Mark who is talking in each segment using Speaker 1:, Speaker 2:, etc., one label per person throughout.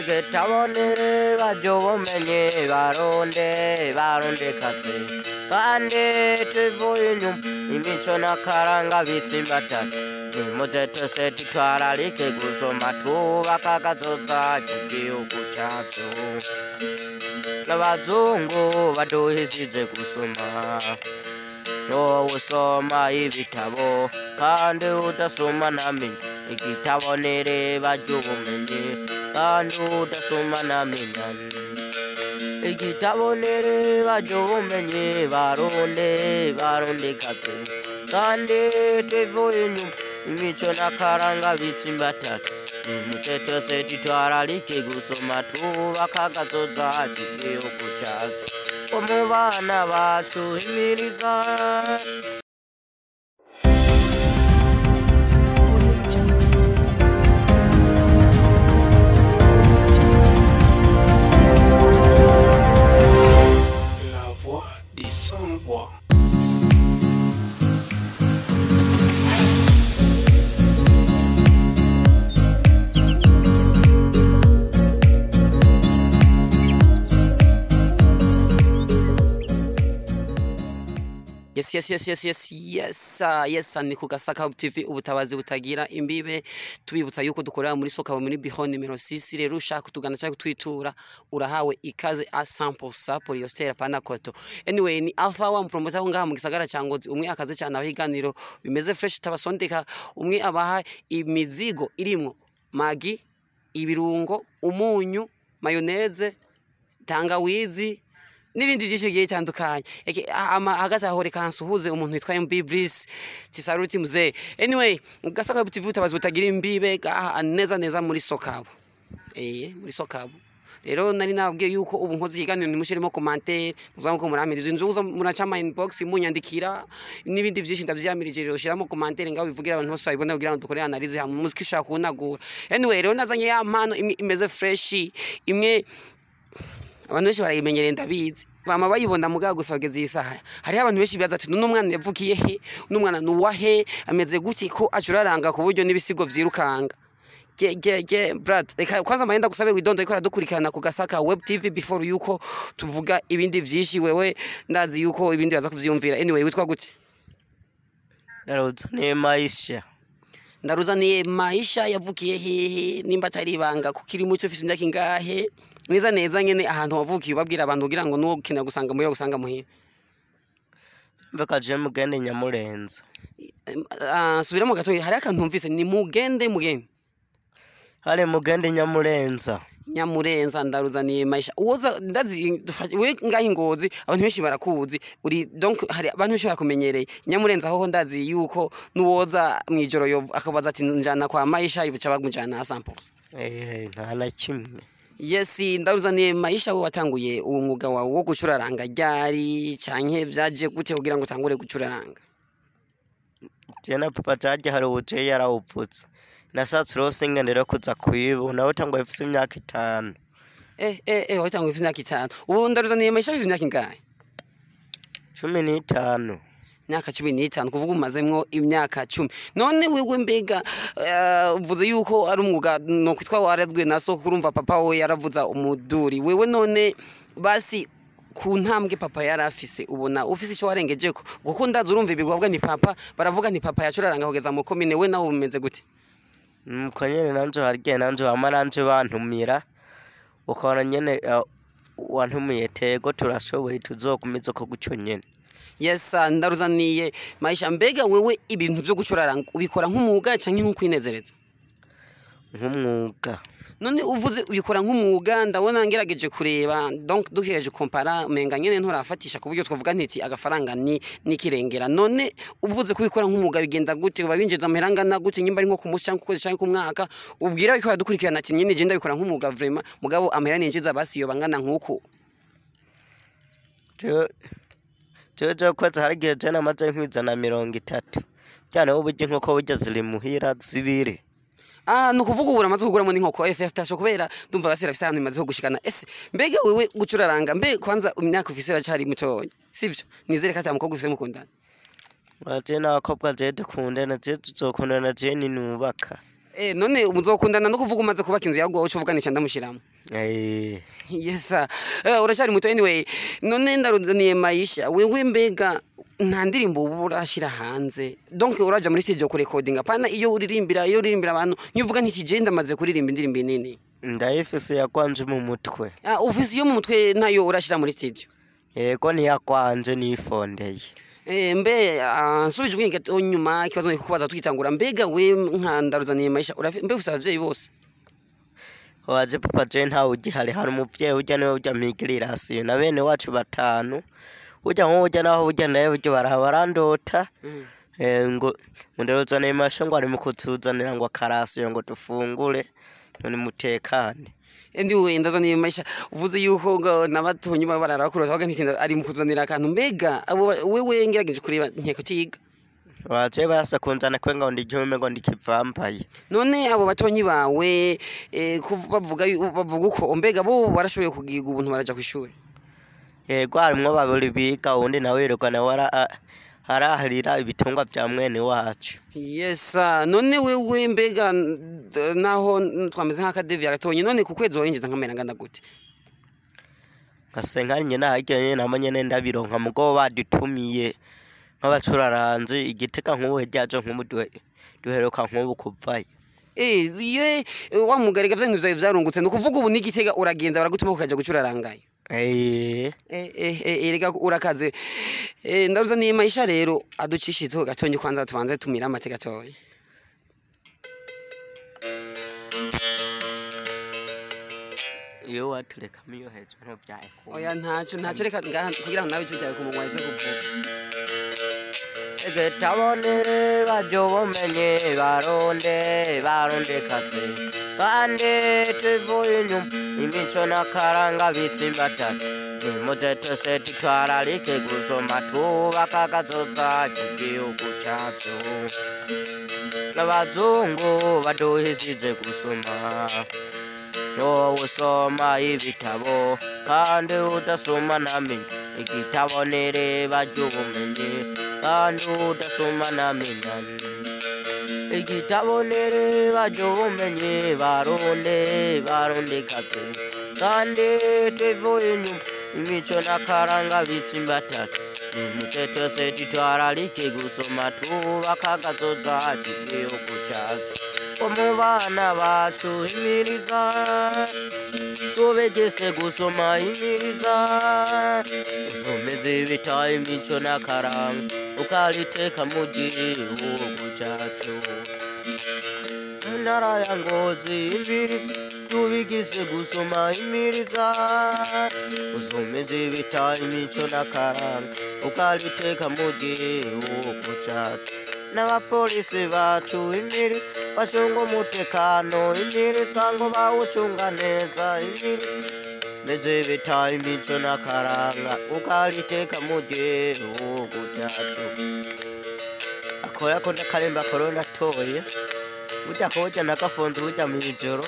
Speaker 1: Igitabo bary'ubumenyi barundi barundikazi kandi tuvuye inyuma imico n'akaranga bitsimbatana nimuze twese tutwararike gusoma twubaka akazoza k'igihugu cacu. Abazungu baduhisize gusoma, wowe usoma ibitabo kandi udasoma ntamenya. Igitabo n'iriba ry'ubumenyi kandi udasoma ntamenya. Igitabo n'iriba ry'ubumenyi barundi barundikazi kandi tuvuye inyuma imico n'akaranga bitsimbatana nimuze twese tutwararike gusoma twubaka akazoza k'igihugu cacu. Mu bana bacu himiriza.
Speaker 2: La voix des sans-voix.
Speaker 3: Yes, yes, yes, yes, yes, yes, yes, ni ku Gasaka Hub TV, ubutabazi butagira imbibe. Tubibutsa yuko dukorera muri Soka muri Biho nimero 6. Rero ushaka kutugana cyangwa kutwitura urahawe ikaze a 100% polyester panakoto. Anyway, ni Alpha wa promoter aho ngaha mu gisagara ca Ngozi, umwe akaze cyane abahiganiro bimeze fresh tabasondeka, umwe abaha imizigo irimwo magi, ibirungo, umunyu, mayonnaise, tangawizi n'ibindi byinshi bigiye bitandukanye. Eke, hagati aho reka nsuhuze umuntu witwa MB Bliss tisaruti mzee. Anyway, Gasaka TV utabazi butagira imbibe gaha neza neza muri Sokabo, muri Sokabo. Rero nari nababwiye yuko ubu nkoze ikiganiro ntimushiremo commentaire, muzamuko muramiriza inzu muraca ama inbox munyandikira n'ibindi byinshi ndavyamirije. Rero shiramo commentaire ngaho bivugira abantu bose babibone kugira ngo dukore analyse hamwe umuziki ushaka kunagura. Anyway, rero nazanye ya mpano imwe imeze fresh, imwe abantu benshi barayimenyereye ndabizi, bama bayibona mugabo gusa bageze iyi saha hariho abantu benshi bibaza ati nuno mwana yavukiye he, uno mwana nuwahe, ameze gute ko acuraranga ku buryo n'ibisigo vyirukanga. Ge ge ge brad, reka kwanza mahenda gusabe widondo ariko aradukurikirana ku Gasaka Web TV before yuko tuvuga ibindi vyinshi. Wewe ndazi yuko ibindi baza kuvyiyumvira. Anyway, witwa gute?
Speaker 1: Ndaruzaniye Maisha.
Speaker 3: Ndaruzaniye Maisha yavukiye hehe nimba atari ibanga, kuko iri muco ufise imyaka ingahe neza neza nyene ahantu wavukiye ubabwira abantu kugira ngo nuwo ukeneye gusanga muhira gusanga muhira.
Speaker 1: Mveka je mugende Nyamurenza.
Speaker 3: Subiramo gato, hari akantu numvise ni mugende mugende.
Speaker 1: Hari mugende Nyamurenza.
Speaker 3: Nyamurenza. Ndaruzaniye Maisha uwoza ndazi we ngaho Ingozi abantu benshi barakuzi uri, donc hari abantu benshi barakumenyereye. Nyamurenza hoho ndazi yuko nuwoza mwijoro yo akabaza ati njana kwa Maisha yuca bagumjana na samples.
Speaker 1: Nta na kimwe.
Speaker 3: Yes, ndaruzaniye Maisha, we watanguye uwo mwuga wawe wo gucuraranga ryari canke vyaje gute kugira ngo utangure gucuraranga?
Speaker 1: Je na papa jaje hari ubuje yarawuvutse. Nashatse rwose ngendera kuza kwiba nawe tanguye mfise imyaka 5.
Speaker 3: Watanguye ufise imyaka 5. Ubu ndaruzaniye Maisha ufise imyaka ingahe?
Speaker 1: 15.
Speaker 3: Imyaka 15, kuvuga umazemwo imyaka 10. None wewe mbega uvuze yuko ari umwuga no kwitwa warazwe na so, kurumva papa we yaravuza umuduri. Wewe none basi ku ntambwe papa yarafise ubona ufise ico warengejeko, kuko ndazi urumva ibigwabwa ni papa, baravuga ni papa yacuraranga kugeza mu komine, we nawe umeze gute?
Speaker 1: Nuko nyene nanje harigihe nanje bama nanje bantumira, ukabona nyene wantumiye tego turashoboye tuzokomeza ko guco nyene.
Speaker 3: Yes, ndaruzaniye Maisha, mbega wewe ibintu vyo gucuraranga ubikora nk'umwuga canke nk'ukwinezereza?
Speaker 1: Nk'umwuga.
Speaker 3: None uvuze ubikora nk'umwuga, ndabona ngerageje kureba donc duhereje kompara umenga nyene nturafatisha ku buryo twavuga ntiti agafaranga ni nikirengera. None uvuze kubikora nk'umwuga bigenda gute, babinjiza amahera angana gute nyimba ari nko ku munsi canke ku kwezi canke ku mwaka? Ubwira ariko aradukurikirana ati nyene je ndabikora nk'umwuga vraiment, mugabo amahera ninjiza basi yoba angana nk'uku.
Speaker 1: Jewe kwezi hari igihe je namaze nk'ijana 30 byane uburyo inkoko burya ziri muhira zibiri.
Speaker 3: Nukuvuga ubu uramaze kuguramo n'inkoko, felicitation, kubera ndumva basira afise ahantu bimaze gushikana. Ese mbega wewe gucuraranga mbe kwanza imyaka ufise iracari mutoya sivyo? Nizere ko ata mukobwa ufise mukundana.
Speaker 1: Je n'abakobwa je dukundana, je tuzokundana je ninubaka.
Speaker 3: None muzokundana no kuvuga umaze kubaka inzu yaguha uca uvuga nica ndamushiramo?
Speaker 1: Eh.
Speaker 3: Yes sir. Uracari muto anyway. None ndaruzaniye Maisha, wewe mbega nta ndirimbo uba urashira hanze? Donc uraja muri studio kurekodinga, pana iyo uririmbira abantu, nkivuga nti ndamaze kuririmba indirimbo nini?
Speaker 1: Ndayifise yakwanje mu mutwe.
Speaker 3: Ah, ufise iyo mu mutwe, nayo urashira muri studio?
Speaker 1: Yego, niyakwanje nifondeye.
Speaker 3: Mbe nsubije ubwenge gato nyuma, ikibazo nari kukubaza tukitangura, mbega we nka ndaruzaniye Maisha, mbe ufise abavyeyi bose?
Speaker 1: Waje papa je ntawe ugihari, hari umuvyeyi urya niwe urya mpigirirasiyo na bene wacu batanu, urya nk'urya naho burya nawe burya barandota. Ngo ndaruzaniye Maisha ngo ari mu kutuzanira ngo akarasiyo ngo dufungure none mutekane.
Speaker 3: Anyway, ndazaniye Maisha, uvuze yuko ngo nabatonyi barara bakurota baga nti ari mu kuzanira akantu, mbega abo wewe ngerageje kureba nkeka utiga?
Speaker 1: Waje barasa kunzana kwe ngo ndijume ngo ndikivambaye.
Speaker 3: None abo batonyi bawe bavuga uko, mbega bo barashoboye kugiga ubuntu baraja kw'ishuri?
Speaker 1: Yego, harimwo babiri biga, uwundi nawe yirirwa nawe araharira ibitungwa vya mwene wacu.
Speaker 3: Yes sir. None wewe mbega naho twameze nk'akadevi gatonyi, none ku kwezi winjiza nkamera ngana gute?
Speaker 1: Nka nyene harya nyene namo nyene ndabironka, mugo badutumiye nk'abacuraranzi igitega nk'ubu hirya nk'ubu duheruka nk'ubu kuvayo.
Speaker 3: Ye wa mugarega vya bintu vyawe vyarungutse, ni ukuvuga ubu n'igitega uragenda baragutuma ukaja gucurarangayo?
Speaker 1: Eh.
Speaker 3: Erega urakaze. Ndaruzaniye Maisha rero aducishizeho gatonyi, kwanza tubanze tumira amate gatoyi.
Speaker 1: Iyo waturekamo iyo hejuru ntuvyaye.
Speaker 3: Oya, ntaco, reka ngaha kugira ngo nawe ico ryawe ku munwa ize kuvuga.
Speaker 1: Igitabo n'iriba ry'ubumenyi, Barundi, Barundikazi, kandi tuvuye inyuma imico n'akaranga bitsimbatana, nimuze twese tutwararike gusoma twubaka akazoza k'igihugu cacu. Abazungu baduhisize gusoma, wowe usoma ibitabo kandi udasoma ntamenye. Igitabo n'iriba ry'ubumenyi kandi udasoma ntamenya. Igitabo n'iriba ry'ubumenyi, Barundi, Barundikazi, kandi tuvuye inyuma imico n'akaranga bitsimbatana, nimuze twese tutwararike gusoma twubaka akazoza k'igihugu cacu. Mu bana bacu himiriza tubegese gusoma, himiriza usomeze ibitabo imico n'akaranga ukariteka mu gihugu cacu. Mu ntara ya Ngozi himiriza tubigise gusoma, himiriza usomeze ibitabo imico n'akaranga ukariteka mu gihugu cacu. N'abapolisi bacu imiri bacunga umutekano, imiriza ngo bawucunga neza, imiri meze bita imico n'akaranga ukariteka mu gihugu cacu. Akoya ko ndakarimba korona atoye burya koja nagafunze burya mw'ijoro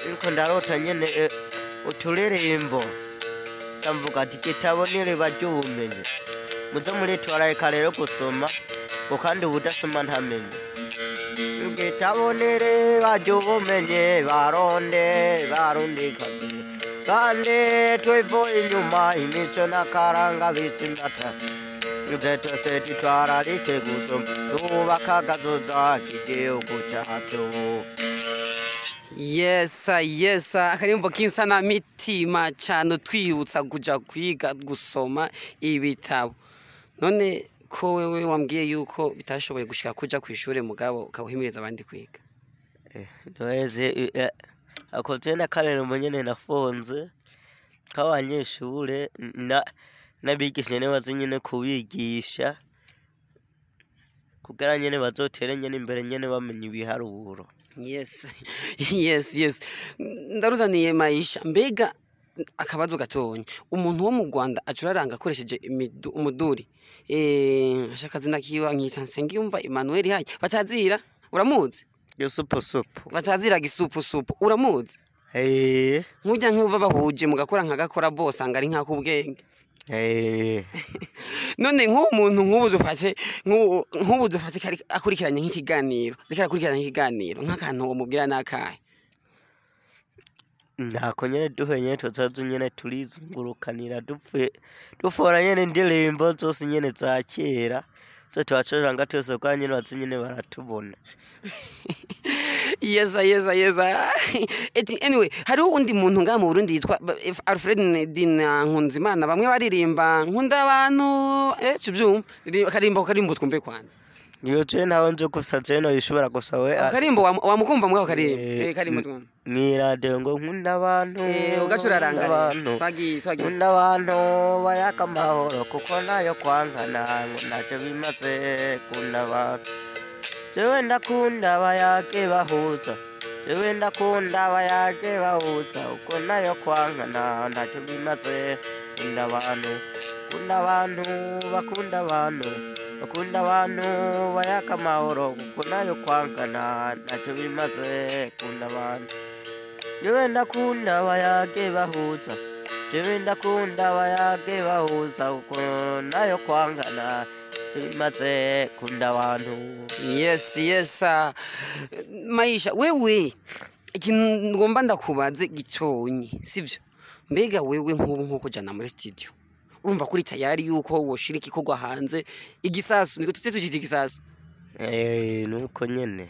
Speaker 1: ariko ndarota nyene uturirimbo camvuga ati igitabo n'iriba ry'ubumenyi, muze muritwararika rero gusoma ngo kandi ubudasoma ntamenye. Igitabo n'iriba ry'ubumenyi, Barundi, Barundikazi, kandi twivuye inyuma imico n'akaranga bitsimbata, muze twese tutwararike gusoma twubaka akazoza k'igihugu cacu.
Speaker 3: Yes, akarimbo k'insanamitima cyane, twibutsa kuja kwiga gusoma ibitabo. None ko wewe wambwiye yuko bitashoboye gushika kuja kw'ishure, mugabo ukawuhimiriza abandi kwiga?
Speaker 1: Niweze ako je nakarero nyene nafonze k'abanyeshure n'abigisha nyene bazi nyene kubigisha kugira nyene bazotere nyene imbere nyene bamenya ibiharuro.
Speaker 3: Yes, ndaruzaniye Maisha, mbega akabazo gatonya, umuntu wo mu Rwanda acuraranga akoresheje umuduri, ashaka zina kiwe nkita Nsengiyumva Emmanuel hayi batazira, uramuzi?
Speaker 1: Yusupusupu.
Speaker 3: Batazira Gisupusupu, uramuzi?
Speaker 1: Eh.
Speaker 3: Nkujya nk'uba bahuje mugakora nka gakora bose anga ari nk'akubwenge.
Speaker 1: Eh,
Speaker 3: None nk'ubu muntu nk'ubu dufate nk'ubu dufate akurikiranye nk'ikiganiro, reka akurikiranye nk'ikiganiro nk'akantu wamubwira n'akahe?
Speaker 1: Ntako nyene duhuye nyene tuzoza nyene turizungurukanira dupfuye dufora nyene indirimbo zose nyene za kera zo tubacuranga twese kuko nyene bazi nyene baratubona.
Speaker 3: Yeza yeza yeza. Eti anyway, hariho undi muntu ngaha mu Burundi yitwa Alfred Dina Nkunzimana, bamwe baririmba nkunda abantu, tuvyumva karimbo karimbo twumve kwanza.
Speaker 1: Iyo je ntawe nzi gusa je noyishobora gusa we.
Speaker 3: Ako karimbo wamukumva mwako karimbo.
Speaker 1: Eh,
Speaker 3: karimbo twumve.
Speaker 1: Mw'iradiyo ngo nkunda abantu,
Speaker 3: Ugacuraranga
Speaker 1: nkunda
Speaker 3: rero.
Speaker 1: abantu.
Speaker 3: Twagiye twagiye.
Speaker 1: Nkunda abantu bayaka amahoro kuko nayo kwankana ngo ntacyo bimaze. Kunda abantu, jewe ndakunda bayage bahuza, jewe ndakunda bayage bahuza kuko nayo kwankana ntacyo bimaze. Kunda abantu, kunda abantu, bakunda abantu, bakunda abantu bayaka amahoro kuko nayo kwankana ntacyo bimaze. Kunda abantu, jewe ndakunda bayage bahuza, jewe ndakunda bayage bahuza kuko nayo kwangana bimaze. Kunda abantu.
Speaker 3: Yes, Maisha, wewe ikintu ngomba ndakubaze gitonyi, sivyo? Mbega wewe nk'ubu nkuko jana muri studio, urumva kuri tayari yuko woshira igikorwa hanze igisasu, niko tute tucita igisasu?
Speaker 1: Eh, nuko nyene.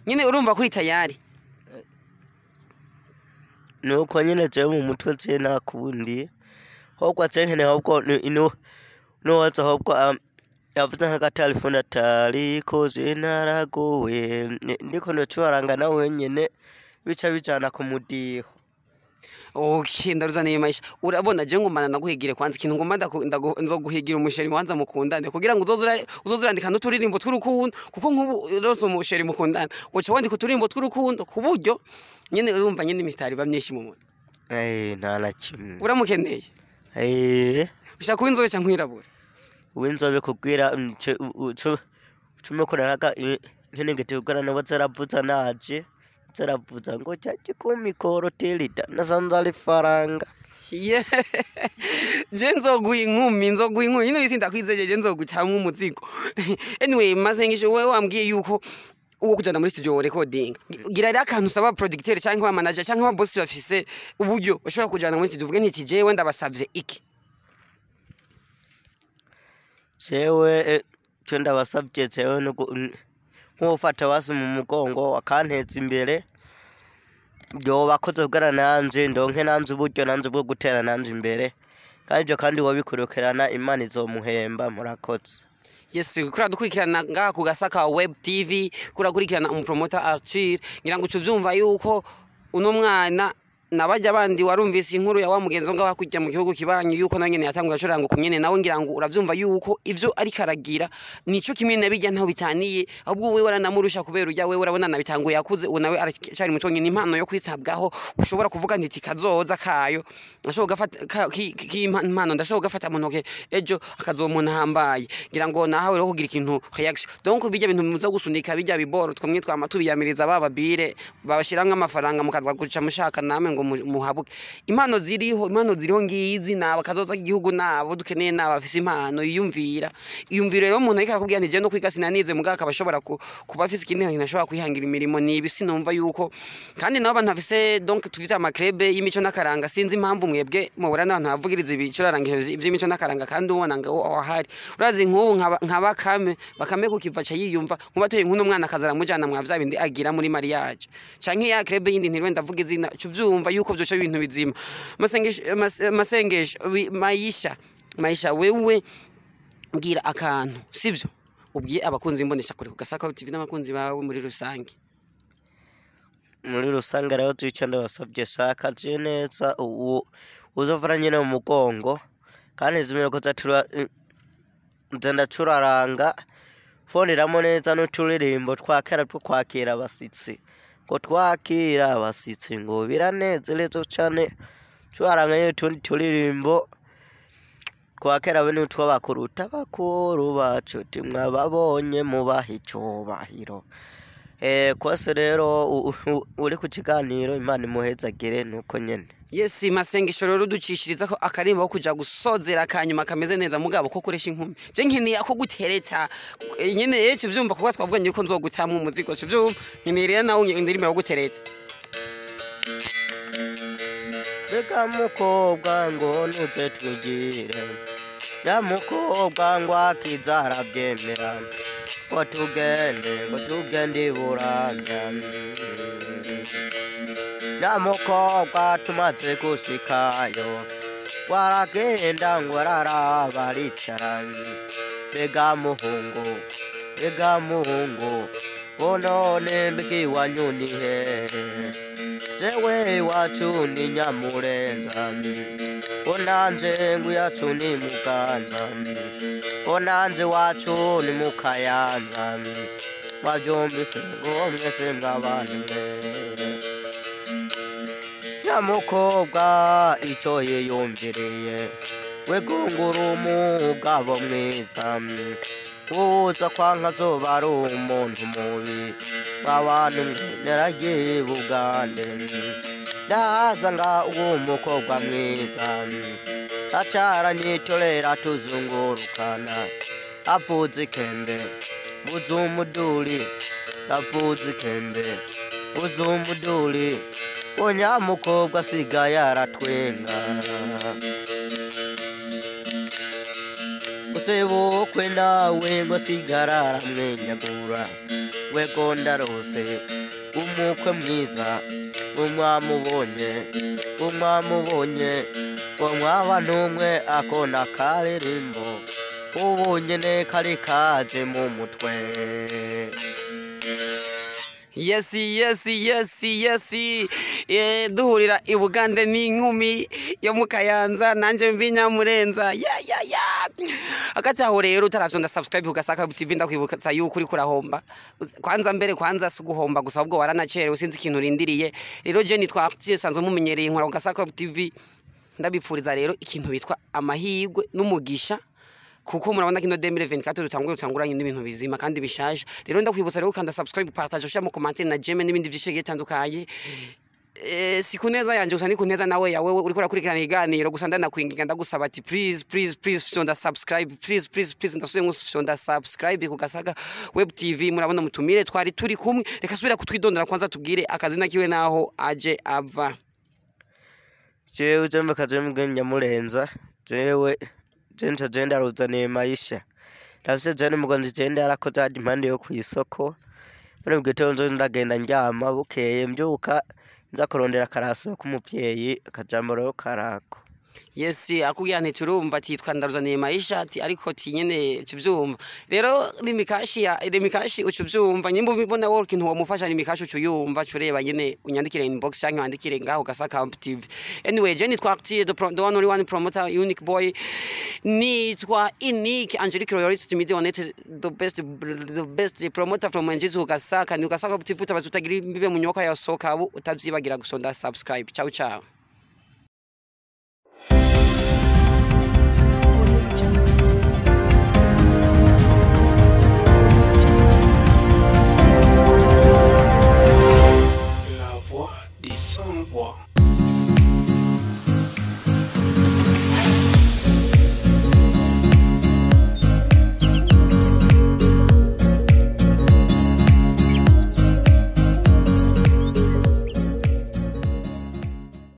Speaker 3: Nyine urumva kuri tayari?
Speaker 1: Nuko nyene, jewe mu mutwe je nakundi ahubwo je nkeneye ahubwo nuwaza ahubwo yavuze nk'agatelefone atariko je naragowe ndiko ndacuranga nawe nyene bica bijana ku mudiho.
Speaker 3: Okay, ndaruzaniye Maisha. Urabona je ngomba naguhigire kwanza ikintu ngomba nzoguhigira umusheri wanza mukundane kugira ngo uzozurandika n'uturirimbo tw'urukundo, kuko nk'ubu rose umusheri mukundana uca wandika uturirimbo tw'urukundo ku buryo nyene urumva nyene imistari iba myinshi mu mutwe.
Speaker 1: Eh, nta na kimwe.
Speaker 3: Uramukeneye?
Speaker 1: Eh.
Speaker 3: Ushaka kuba inzobe canke kwirabura?
Speaker 1: Uwinzobe kubwira cumukora nka nkenegete kugana nabo zaravuza naje zaravuza ngo cya gikumi korotelida nasanze ari faranga.
Speaker 3: Yeah. Je nzoguha inkumi, nzoguha inkumi nyine isi ndakwizeye, je nzogutamwa umuzigo. Anyway, Masengesho, wewe wambwiye yuko uwo kujana muri studio recording, gira rero akantu usaba producteur canke ba manager canke ba boss bafise uburyo ushobora kujana muri studio, uvuge nti jewe ndabasavye iki.
Speaker 1: Jewe cyo ndabasabye jewe nk'ufata basi mu mugongo akanteza imbere yoba akoze kugira nanje ndonke nanje uburyo nanje bwo gutera nanje imbere, kandi ibyo kandi wobikurikirana Imana izomuhemba. Murakoze.
Speaker 3: Yes, kuri dukurikirana ngaha ku Gasaka Web TV, kurakurikirana umupromoter Arthur, ngira ngo ucuvyumva yuko uno mwana nabajya bandi warumvise inkuru ya wa mugenzi ngaho hakurya mu gihugu kibanyi yuko nawe nyene yatanguye acuranga ku nyene, nawe ngira ngo uravyumva yuko ivyo ariko aragira nico kimwe nabijya ntaho bitaniye, ahubwo wewe waranamurusha kubera urya wewe urabona nabitanguye yakuze, ubu nawe aracyari muto nyene. Impano yo kwitabwaho ushobora kuvuga nti kazoza kayo ashobora gafata impano ndashobora gufata mu ntoke ejo akazomuntu ahambaye. Ngira ngo nahawe rero kugira ikintu reaction, donc bijya bintu muza gusunika bijya biboro twamwe twama tubiyamiriza bababire babashiramwe amafaranga mukaza guca mushaka namwe ngo muhabuke. Impano ziriho, impano ziriho ngizi nabo kazoza igihugu nabo dukeneye nabo afise impano yiyumvira iyumvira. Rero umuntu ariko arakubwira nti je no kwiga sinanize, mugabo akaba ashobora kuba afise ikindi kintu ashobora kwihangira imirimo nibi sinumva yuko kandi nabo abantu bafise, donc tufite amakrebe y'imico n'akaranga, sinzi impamvu mwebwe mubura n'abantu bavugiriza ibicurarangisho vy'imico n'akaranga kandi ubona ngo ahari urazi nk'ubu nka bakame bakame kukiva ca yiyumva nkuba atoye nk'uno mwana akaza aramujana mwa vya bindi agira muri mariage canke ya krebe yindi ntiriwe ndavuga izina, ca uvyumva yuko vyoca ibintu bizima. Masengesho, masengesho, Maisha, Maisha, wewe mbwira akantu sivyo ubwiye abakunzi imbonesha kure ku Gasaka TV n'abakunzi bawe muri rusange.
Speaker 1: Muri rusange rero icyo ndabasabye shaka je neza uwo uzovura nyine mu mugongo kandi zimwe ko zatura nza ndacuraranga fonderamo neza n'uturirimbo twa kera two kwakira abasitsi, ngo twakira abasitsi ngo biranezereza cane, curaranga nyine utundi turirimbo twa kera be n'utw'abakuru bakuru bacu timwababonye mubaha icubahiro. Kwase rero uri ku kiganiro, Imana imuhezagire, nuko nyene.
Speaker 3: Yes, Masengesho, rero ducishiriza ko akarimbo ko kuja gusozera kanyuma kameze neza, mugabo ko kuresha inkumi. Je nkeneye ako gutereta nyene kivyumva, kuko twavuganye yuko nzogutamwa umuzigo, kivyumva. Nkeneye rero nawe indirimbo yo gutereta.
Speaker 1: Mbega mukobwa, ngo nuze twigire, nyamukobwa ngo akiza arabyemera, ngo tugende, ngo tugende iburambya. Nyamukobwa tumaze gushikayo, waragenda ngo araraba, aricara. Mbega muhungu, mbega muhungu, ngo none mbega iwanyu ni hehe? Jewe iwacu ni Nyamurenza, ngo nanje ngo iwacu ni Muganza, ngo nanje iwacu ni Mukayanza. Mwavyumvise ngo mwese mw'abantu mwe? Nyamukobwa ico yiyumviriye, wegungura umugabo mwiza, uza kwanka azoba ari umuntu mubi. Mw'abantu mwe, naragiye Bugande, ndahasanga uwo mukobwa mwiza, acaranyitorera, tuzungurukana, avuza ikembe, buza umuduri, avuza ikembe, buza umuduri. Uwo nyamukobwa asigaye aratwenga. Usebukwe nawe ngo asigara aramwenyagura, wego ndarose umukwe mwiza, umwamubonye, umwamubonye, ngo mwaba n'umwe akona karirimbo ubu nyene kari kaje mu mutwe.
Speaker 3: Yes. Duhurira i Bugande n'inkumi yo mu Kayanza, nanje mvi Nyamurenza. Ya ya ya. Hagati aho rero, utaravyonda subscribe ku Gasaka TV, ndakwibutsa yuko uriko urahomba. Kwanza mbere kwanza si uguhomba gusa, ahubwo waranacerewe, sinzi ikintu urindiriye. Rero je nitwa sanzwe mumenyereye, nkora ku Gasaka TV. Ndabipfuriza rero ikintu bitwa amahirwe n'umugisha, kuko murabona kino 2024 rutanguye, rutanguranye n'ibintu bizima kandi bishaje. Rero ndakwibutsa rero ukanda subscribe, partage, ushira mu commentaire na j'aime n'ibindi byinshi bigiye bitandukanye. Si kuneza yanje gusa, ni kuneza nawe yawe uriko urakurikirana iganiro gusa. Ndanakwinginga, ndagusaba ati please, please, please fyonda subscribe, please, please, please. Ndasubiye ngo fyonda subscribe ku Gasaga Web TV. Murabona mutumire twari turi kumwe, reka subira kutwidondora kwanza, tubwire akazina kiwe naho aje ava.
Speaker 1: Jewe jembe kajembe Nyamurenza, jewe je nta je ndaruzaniye Maisha, ndafise je n'umugenzi, je ndarakoze hajya impande yo kw'isoko. Muri mu gitondo ndagenda ndyama, bukeye mbyuka nza kurondera akaraso k'umuvyeyi, akajambo rero karako.
Speaker 3: Yes, akubwira nti turumva ati yitwa Ndaruzaniye Maisha, ati ariko ti nyene tuvyumva rero rimikashi ya rimikashi, ucuvyumva nyimba ubibona wowe ikintu wamufasha rimikashi, ucuyumva cureba nyene, unyandikire inbox canke wandikire ngaho Gasaka TV. Anyway, je nitwa Artie, the one only one promoter, unique boy, nitwa Unique Angelique Royalty Timide Honete, the best promoter from Njizu Gasaka. Ni Gasaka TV, utabaza utagira imbibe mu nyoka ya soka, utavyibagira gusonda subscribe. Ciao ciao.